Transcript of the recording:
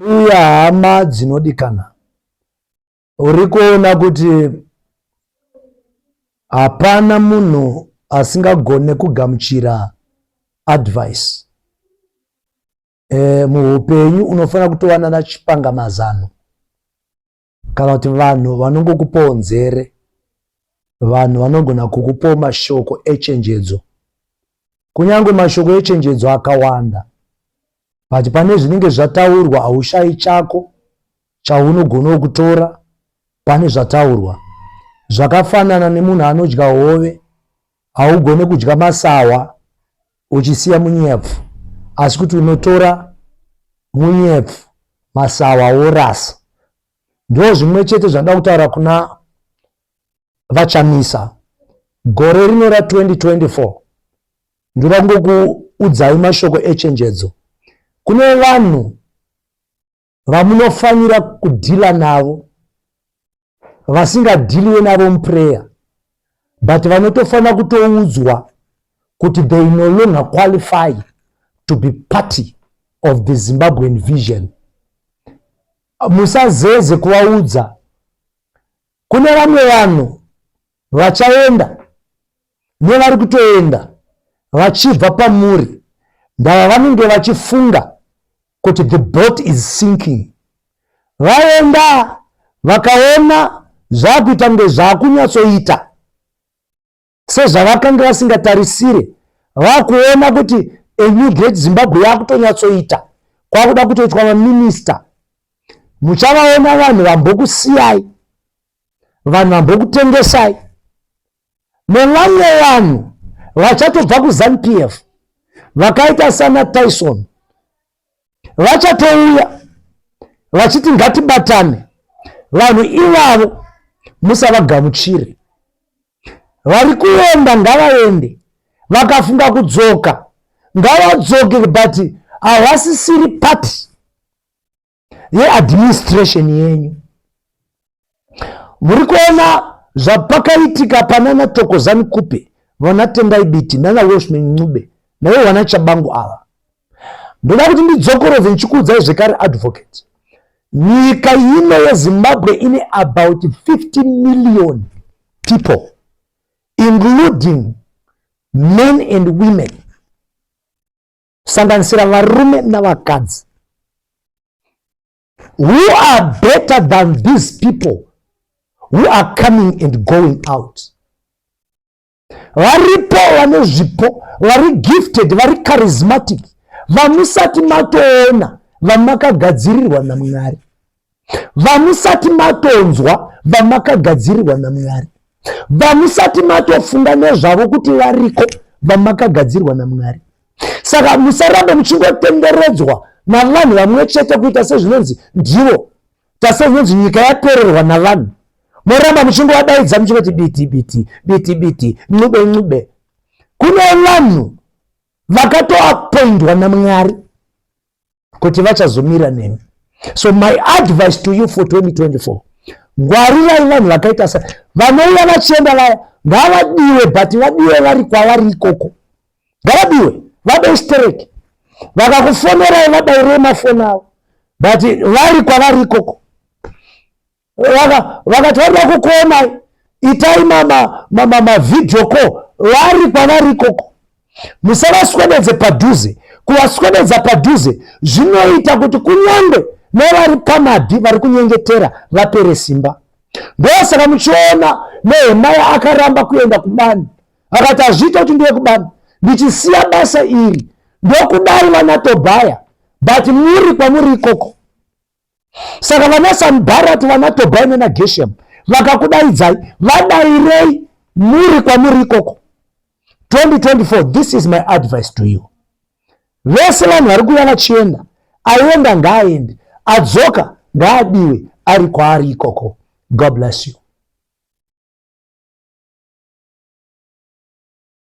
Uya hama dzinodikana, uri kuona kuti hapana munhu asingagone kugamuchira advice. Muupenyu unofanira kutova nana chipangamazano kana kuti vanhu vanongokupawo nzere, vanhu vanogona kukupawo mashoko echenjedzo. Kunyange mashoko echenjedzo akawanda, but pane zvinenge zvataurwa haushayi chako chaunogonawo kutora pane zvataurwa. Zvakafanana nemunhu anodya hove, haugone kudya masahwa uchisiya munyepfu, asi kuti unotora munyepfu masahwa worasa. Ndo zvimwe chete zvandinoda kutaura kuna VaChamisa. Gore rino ra2024 ndoda kungokuudzai mashoko echenjedzo. Kune vanhu vamunofanira kudhila navo vasingadhiliwe navo muprayer, but vanotofanira kutoudzwa kuti they no longer qualify to be part of the Zimbabwean vision. Musazeze kuvaudza. Kune vamwe vanhu vachaenda nevari kutoenda vachibva pamuri, ndava vanenge vachifunga kuti the boat is sinking. Vaenda vakaona zvakuita kunge zvakunyatsoita sezvavakanga vasingatarisire, vakuona kuti a new great Zimbabwe yakutonyatsoita, kwakuda kutoitwa maminista. Muchavaona vanhu vambokusiyai, vanhu vambokutengesai, nevamwe vanhu vachatobva kuZANU PF vakaita sana Tyson vachatouya vachiti ngatibatane. Vanhu ivavo musavagamuchire. Vari kuenda ngavaende, vakafunga kudzoka ngavadzoke, but havasisiri part yeadministration yenyu. Muri kuona zvapakaitika panana Thokozani Khupe, vana Tendai Biti nana Welshman Ncube naivo vana Chabangu ava. Ndoda kuti ndidzokorove ndichikuudzai zvekare, advocate, nyika ino yeZimbabwe ine about 50 million people, including men and women, kusanganisira varume navakadzi, who are better than these people who are coming and going out. Varipo vane zvipo, vari gifted, vari charismatic, vamusati matoona, vamakagadzirirwa naMwari, vamusati matonzwa, vamakagadzirirwa naMwari, vamusati matofunga nezvavo kuti variko, vamakagadzirwa naMwari. Saka musarambe muchingotenderedzwa navanhu vamwe chete kuita sezvinonzi ndivo tasezvinonzi nyika yapererwa navanhu, moramba muchingovadaidza muchingoti Biti Biti, Biti Biti, Ncube Ncube. Kune vanhu vakatoapoindwa naMwari kuti vachazomira nemi. So my advice to you for 2024, ngwarirai vanhu vakaita sa vanouya vachienda vaya. Ngavadiwe, but vadiwe vari kwavari ikoko. Ngavadiwe, vade stereki. Vakakufonerai, vadairei mafoni avo, but vari kwavari ikoko. Vakati varida kukuonai, itai mavideo call vari kwavari ikoko. Musavaswededze padhuze. Kuvaswededza padhuze zvinoita kuti kunyange nevari pamadhi vari kunyengetera vapere simba. Ndosaka muchiona Nehemaya akaramba kuenda kubani, akati, "Hazviita kuti ndiye kubani ndichisiya basa iri." Ndokudai vana Tobhaya, but muri kwamuri ikoko. Saka vana Sanbharati, vana Tobhaya nanaGeshem vakakudaidzai, vadairei muri kwamuri ikoko. 2024, this is my advice to you. Vese vanhu vari kuuya vachienda, aenda ngaaende, adzoka ngaadiwe ari kwaari ikoko. God bless you.